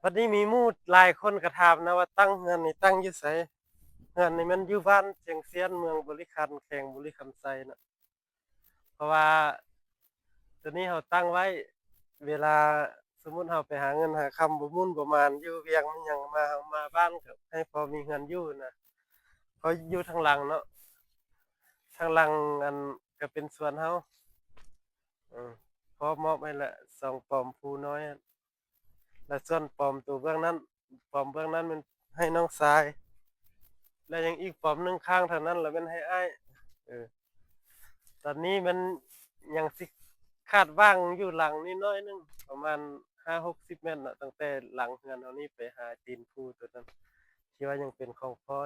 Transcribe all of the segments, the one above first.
ບັດນີ້ມີໝູ່ຫຼາຍຄົນກໍຖາມນະວ່າຕັ້ງເຮືອນນີ້ຕັ້ງຢູ່ໃສ? ເຮືອນນີ້ແມ່ນຢູ່ບ້ານຊຽງຊຽນ ເມືອງບໍລິຄັນ ແຂວງບໍລິຄຳໄຊນະ. ເພາະວ່າໂຕນີ້ເຮົາຕັ້ງໄວ້ ເວລາສົມມຸດເຮົາໄປຫາເງິນຫາຄຳ ບໍ່ໝູນບໍ່ໝານຢູ່ວຽກມັນຫຍັງມາ ເຮົາມາບ້ານກໍໃຫ້ພໍມີເຮືອນຢູ່ນະ ເພາະຢູ່ທາງຫຼັງເນາະ ທາງຫຼັງອັນກໍເປັນສວນເຮົາ ເອີ ພໍມອບໃຫ້ລະສອງປອມພູນ້ອຍ ແລະສ່ວນປອມໂຕເບື້ອງນັ້ນ ປອມເບື້ອງນັ້ນແມ່ນໃຫ້ນ້ອງຊາຍ ແລະຍັງອີກປອມໜຶ່ງຂ້າງທາງນັ້ນລະແມ່ນໃຫ້ອ້າຍ. ເອີ ຕອນນີ້ມັນຍັງຊິຂາດຫວ່າງຢູ່ຫຼັງນີ້ໜ້ອຍໜຶ່ງ ປະມານຫ້າຫົກສິບແມັດເນາະ ຕັ້ງແຕ່ຫຼັງເຮືອນເຮົານີ້ໄປຫາຕີນພູໂຕນັ້ນ ທີ່ວ່າຍັງເປັນຂອງພໍ່.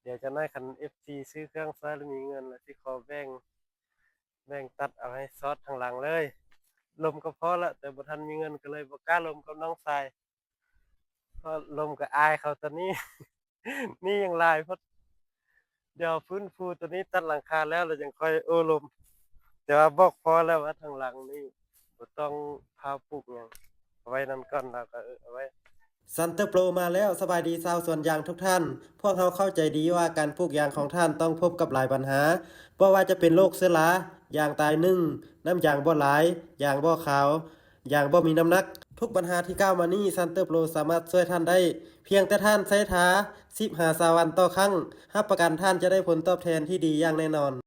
ດຽວຈັກໜ້ອຍຄັນເອັຟຊີຊື້ເຄື່ອງຊ່ອຍ ຫຼືມີເງິນລະຊິຂໍແບ່ງ ແບ່ງຕັດເອົາໃຫ້ຊອດທາງຫຼັງເລີຍ. ລົມກໍພໍລະ ແຕ່ບໍ່ທັນມີເງິນ ກໍເລີຍບໍ່ກ້າລົມກັບນ້ອງຊາຍ ເພາະລົມກໍອາຍເຂົາຕອນນີ້ ນີ້ຍັງຫຼາຍໂພດ. ດຽວຟື້ນຟູໂຕນີ້ ຕັດຫຼັງຄາແລ້ວ ແລ້ວຈັ່ງຄ່ອຍໂອ້ລົມ ແຕ່ວ່າບອກພໍ່ແລ້ວວ່າທາງຫຼັງນີ້ບໍ່ຕ້ອງພາປູກຫຍັງ ເອົາໄວ້ນັ້ນກ່ອນ ລາວກໍເອີ ເອົາໄວ້. ຊັນເຕີໂປຣມາແລ້ວ. ສະບາຍດີຊາວສວນຢາງທຸກທ່ານ. ພວກເຮົາເຂົ້າໃຈດີວ່າການປູກຢາງຂອງທ່ານຕ້ອງພົບກັບຫຼາຍບັນຫາ, ບໍ່ວ່າຈະເປັນໂລກເຊື້ອລາ, ຢາງຕາຍໜຶ່ງ, ນ້ຳຢາງບໍ່ຫຼາຍ, ຢາງບໍ່ຂາວ, ຢາງບໍ່ມີນ້ຳໜັກ. ທຸກບັນຫາທີ່ກ່າວມານີ້ ຊັນເຕີໂປຣສາມາດຊ່ວຍທ່ານໄດ້. ພຽງແຕ່ທ່ານໃຊ້ທາ ສິບຫາຊາວວັນຕໍ່ຄັ້ງ, ຮັບປະກັນທ່ານຈະໄດ້ຜົນຕອບແທນທີ່ດີຢ່າງແນ່ນອນ.